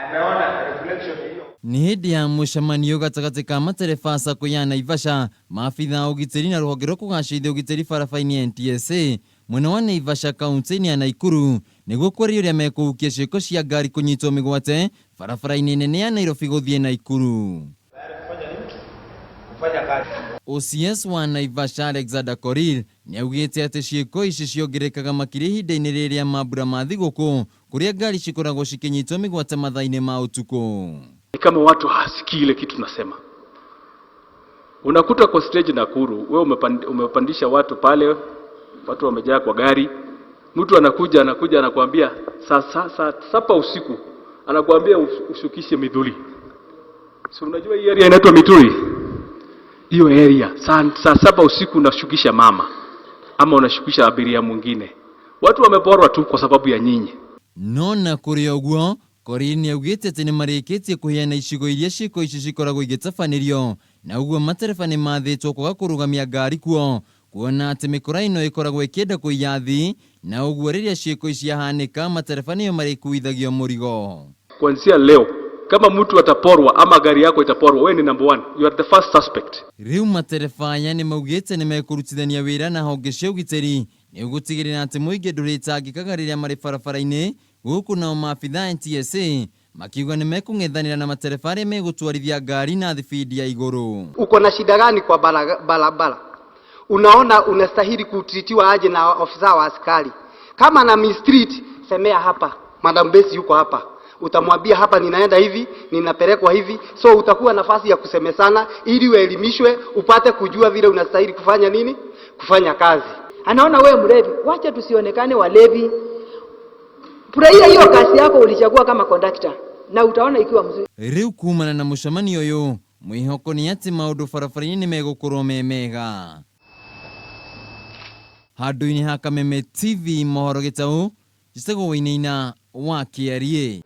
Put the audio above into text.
Ameona reflection hiyo. Nĩ hĩndĩ ya mũcemanio gatagatĩ ka matereba sacco ya Naivasha, maabitha a ũgitĩri na rũhonge rwa kũgacĩrithia ũgitĩri barabara-inĩ NTSA mwena wa Naivasha kauntĩ-inĩ ya Naikuru nĩguo kwaria ũrĩa mekũhukia ciĩko cia ngari kũnyitwo mĩgwate barabara-inĩ nene ya Nairobi gũthiĩ Naikuru. Tayari kufanya nini? Kufanya kazi. OCS wa Naivasha Alexander Korir nĩaugĩte atĩ ciĩko ici ciongerekaga makĩria ihinda-inĩ rĩrĩ rĩa mambura ma thigũkũ kũrĩa ngari cikoragwo cikĩnyitwo mĩgwate mathaa-inĩ ma ũtukũ. Ni kama watu hawasikii ile kitu tunasema. Unakuta kwa stage Nakuru, wewe umepandisha watu pale, watu wamejaa kwa gari, mtu anakuja anakuja anakuambia saa saa saa saba usiku anakuambia ushukishe Mithuri. So unajua hii area inaitwa Mithuri? Hiyo area saa 7 usiku unashukisha mama ama unashukisha abiria mwingine. Watu wameporwa tu kwa sababu ya nyinyi. No na kũrĩ ũguo, Korir nĩaugĩte atĩ nĩmarĩkĩtie kũheana icigo iria ciĩko ici cikoragwo igĩtabanĩrio na ũguo matereba nĩmathĩtwo kwaga kũrũgamia ngari kuo kuona atĩ mĩkora ĩno ĩkoragwo ĩkĩenda kũiya athii na ũguo rĩrĩa ciĩko ici ciahanĩka matereba nĩo marĩkuithagio mũrigo. Kuanzia leo kama mtu ataporwa ama gari yako itaporwa, wewe ni number one, you are the first suspect. Rĩu matereba aya nĩmaugĩte nĩmekũrutithania wĩra na honge cia ũgitĩri nĩguo gũtigĩrĩra atĩ mũingĩ ndũrĩtangĩkaga rĩrĩa marĩ barabara-inĩ gũkũ nao maabitha NTSA makiuga nĩmekũng'ethanĩra na matereba arĩa megũtwarithia ngari na thibindi ya igũrũ. Uko na shida gani kwa barabara? Unaona unastahili kutreatiwa aje na ofisa wa askari? Kama na mistreat, semea hapa, Madam Besi yuko hapa. Utamwambia hapa ninaenda hivi, ninapelekwa hivi. So utakuwa nafasi ya kusemesana ili uelimishwe, upate kujua vile unastahili kufanya nini? Kufanya kazi. Anaona wewe mlevi, wacha tusionekane walevi. Furahia hiyo kazi yako ulichagua kama conductor na utaona ikiwa mzuri. Rĩu kumana na mũcemanio ũyũ mwĩhoko nĩ atĩ maũndũ barabara-inĩ nĩmegũkorwo me mega. Handũ-inĩ ha Kameme TV mohoro gĩtaũ, njĩtagwo Wainaina wa Kĩarie.